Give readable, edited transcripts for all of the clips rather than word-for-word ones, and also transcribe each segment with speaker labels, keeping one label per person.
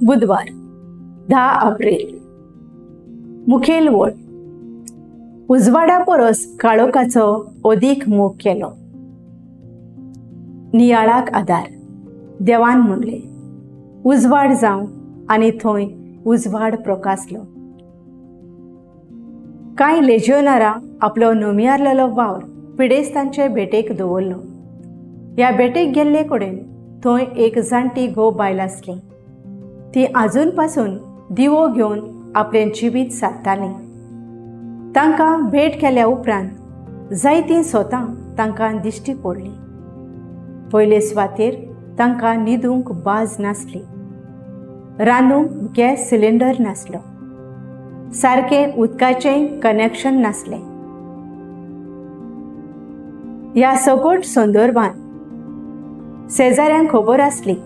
Speaker 1: बुधवार 10 एप्रिल. मुखेल वळ उजवाडा परस काळोखाचो अदीक मोग केलो. नियाळाक आदार. देवान म्हणलें, उजवाड जावं, आनी थंय उजवाड प्रकासलो. कांय लेजियोनारां आपलो नोमियारलेलो वावर पिडेस्तांचे भेटेक दवरलो. ह्या भेटेक गेल्ले कडेन थंय एक जाणटी घोव बायल आसली. ती आजून पासून दिवो घेवन आपलें जिवीत सारताली. तांकां भेट केल्या उपरांत जायतीं स्वता तांकां दिश्टी पडली. पयले सुवातेर तांकां न्हिदूंक बाज नासली, रांदूंक गॅस सिलिंडर नासलो, सारकें उदकाचें कनेक्शन नासलें. ह्या सगट संदर्भात शेजाऱ्यांक खबर आसली,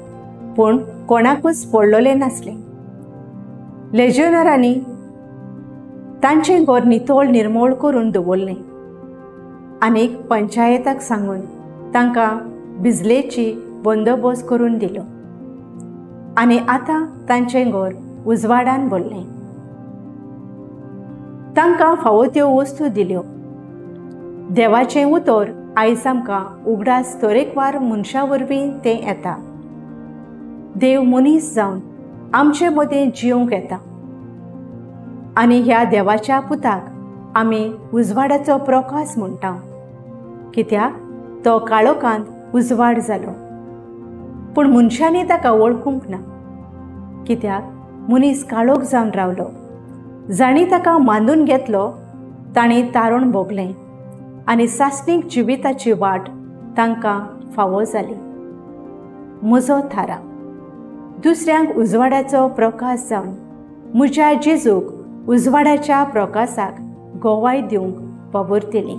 Speaker 1: पूण कोणाकूच पडलेलें नासलें. लेजियोनरांनी तांचें घर नितळ निर्मोळ करून दवरलें आनी पंचायताक सांगून तांकां बिजलेची बंदोबस्त करून दिलो आनी आतां तांचें घर उजवाडान भरलें. तांकां फावो त्यो वस्तू दिल्यो. देवाचें उतर आयज आमकां उगडास तरेकवार मनशां वरवीं तें येता. देव मनीस जावन आमचे मदीं जिवंक येता आनी ह्या देवाच्या पुताक आमी उजवाडाचो प्रकाश म्हणटा, कित्याक तो काळोखांत उजवाड जालो. पूण मनशांनी ताका वळखूंक ना, कित्याक मनीस काळोख जावन रावलो. जांणी ताका मानून घेतलो तांणी तारण भोगलें आनी सासणीक जिविताची वाट तांकां फावो जाली. म्हजो थाराव दुसऱ्यांक उजवाडाचो प्रकाश जावन म्हज्या जेजूक उजवाडाच्या प्रकाशाक गवाय दिवंक वावुरतली.